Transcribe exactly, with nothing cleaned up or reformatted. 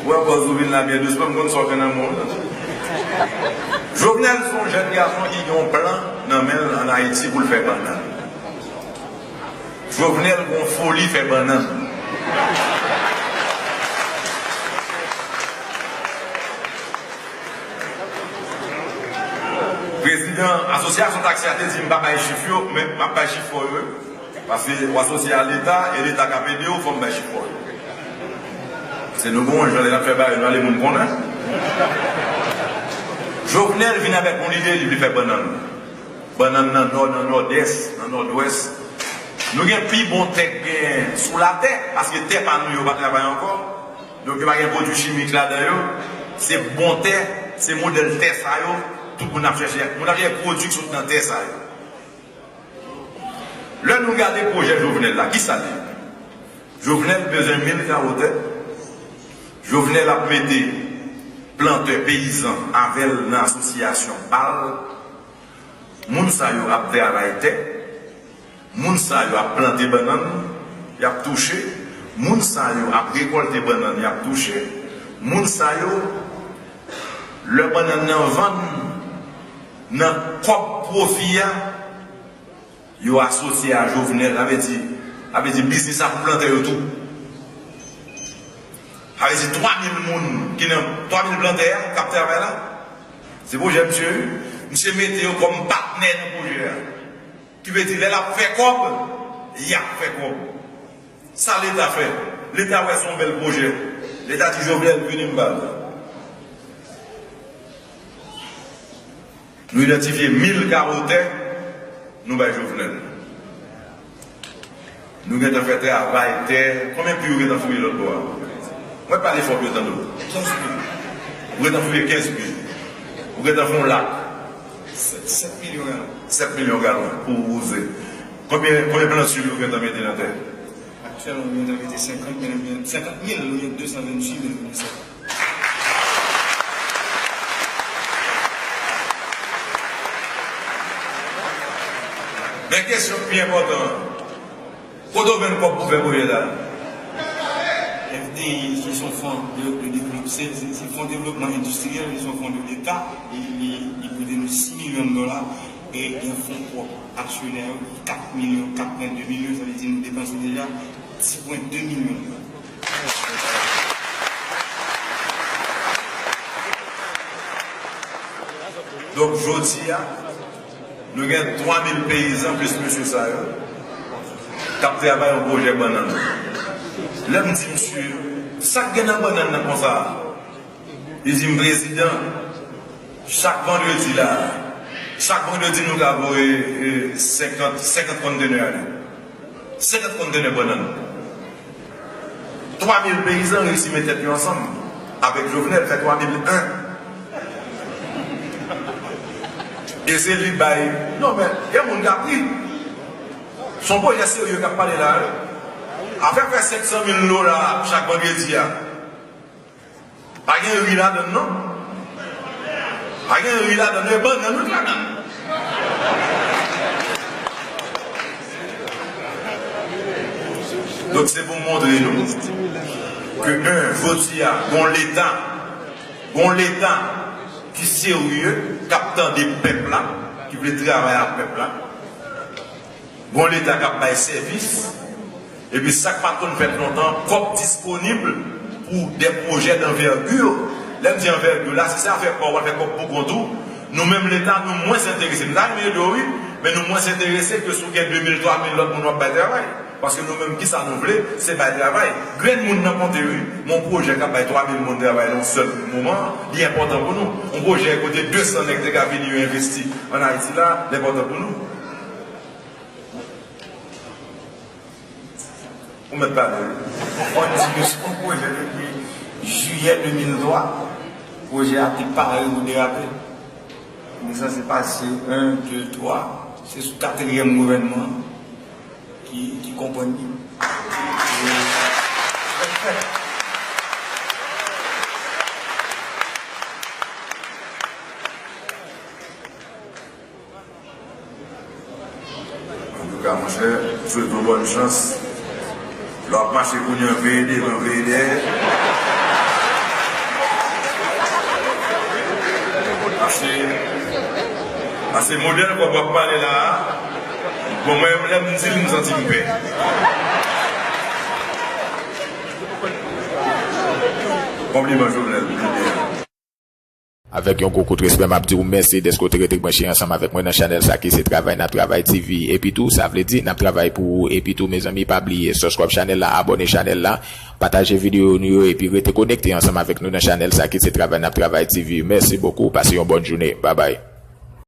Ou wè kòz ou vin la byen dousman, m konn sa w gen nan men w. Jovenel se yon jèn gason ki gen yon plan nan men l ann Ayiti pou l fè bannann. Jovenel gen yon foli fè bannann. Prezidan Asosyasyon Taksi a te di m pa bay chif yo, men m ap bay chif fò yo wi. Paske w asosye a Leta, e Leta k ap ede w, fò m bay chif fò yo. Se nou gen yon jan lè n ap fè bagay, nou ale moun konnen. Jovenel vin avèk yon lide, li vle fè bannann. Bannann nan Nò, nan Nòdès, nan Nòdwès. Nou gen pi bon tè k gen sou latè, paske tè pa nou yo pa travay ankò. Donk, yo pa gen pwodui chimik ladan yo. Se bon tè, se modèl tè sa yo, tout moun ap chèche. Moun ap chèche pwodui k sot nan tè sa yo. Lè nou gade pwojè Jovenel la, ki sa l ye? Jovenel bezwen mil kawo tè. Jovenel ap mete plantè peyizan avè l nan asosyasyon pa l. Moun sa yo ap travay tè. Moun sa yo ap plante bannann, y ap touche. Moun sa yo ap rekòlte bannann, y ap touche. Moun sa yo, lè bannann nan vann, nan kòb pwofi a, yo asosye a Jovenel, sa vle di, sa vle di biznis la pou plantè yo tou. Sa vle di twa mil moun ki nan, twa mil plantè a k ap travay la, se pwojè misye wi. Misye mete yo kòm patnè nan pwojè a. Ki vle di lè l ap fè kòb, y ap fè kòb. Sa Leta fè? Leta wè se yon bèl pwojè. Leta di Jovenel vini m ba l. Nou idantifye mil kawo tè, nou bay Jovenel. Nou gentan fè travay tè. Konbyen pi ou gentan fouye lòt bò a? Mwen pale fò pou yo tande w. Kenz pi. Ou gentan fouye kenz pi. Ou gentan fè yon lak. Sèt milyon galon. Sèt milyon galon pou wouze. Konbyen, konbyen planti ou gentan mete nan tè? Aktyèlman, nou gentan mete senkant, men nou gen senkant mil, nou gen de san venntuit mil nou gen senkant. Men kesyon k pi enpòtan an, kote w jwenn kòb pou fè pwojè sa a? F D I, ki se yon fon de, de devlop-, se, se, se fon devlopman endistriyèl, se yon fon de Leta, li, li, li prete nou sis milyon dola, e gen fon pwòp aksyonè yo, kat milyon, kat pwen de milyon, sa vle di nou depanse deja sis pwen de milyon dola. Donk, jodi a, nou gen twa mil peyizan plis mesye sa yo k ap travay yon pwojè bannann. Lè m di misye, sa k gen nan bannann nan konsa? Li di m, "Prezidan, chak vandredi la, chak vandredi nou ka voye, eh, senkant, senkant konntenè ale." Senkant konntenè bannann. Twa mil peyizan reyisi met tèt yo ansanm avèk Jovenel, fè twa mil en. E se li bay. Non, men, gen moun k ap ri. Se yon pwojè serye k ap pale la, wi. Afè fè senk san mil dola chak vandredi a. Pa gen ri ladann, non. Pa gen ri ladann, non, e bannann wi k ladann. Donk, se pou montre nou ke, en, jodi a, gon Leta, gon Leta ki serye, k ap tande pèp la, ki vle travay ak pèp la. Gon Leta k ap bay sèvis, epi sa k pa t konn fèt lontan, kòb disponib pou de pwojè danvègi. Lè m di anvègi la, si se afè pa w, w al fè kòb pou kont ou. Nou menm Leta, nou mwens enterese. M ta renmen ede w, wi, men nou mwens enterese ke si w gen de mil, twa mil lòt moun w ap bay travay. Paske nou menm, kisa nou vle, se bay travay. Grenn moun nan konte, wi. Men yon pwojè k ap bay twa mil moun travay nan yon sèl moman, li enpòtan pou nou. Yon pwojè kote de san nèg te ka vini yo envesti ann Ayiti la, li enpòtan pou nou. Ou mèt pale, wi. Fò n di ke se yon pwojè depi jiyè de mil twa, pwojè a te pare pou derape. Men sa se pase en, de, twa, se sou katriyèm gouvènman ki, ki konprann li. Antouka, monchè, m swete w bòn chans. Lè w ap mache kounye an, veye devan, veye dèyè. Pase, pase modèl kòb w ap pale la a, bon, mwen menm, lè m di l, m santi m pè. Konpliman, Jovenel, konpliman. Avèk yon gwo kout respè, m ap di w mèsi dèske w te rete branche ansanm avèk mwen nan chanèl sa ki se Travay N ap Travay T V. Epi tou, sa vle di n ap travay pou ou. Epi tou, mezanmi, pa bliye subscribe chanèl la, abòne chanèl la, pataje videyo nou yo, epi rete konekte ansanm avèk nou nan chanèl sa ki se Travay N ap Travay T V. Mèsi bokou, pase yon bòn jounen. Babay.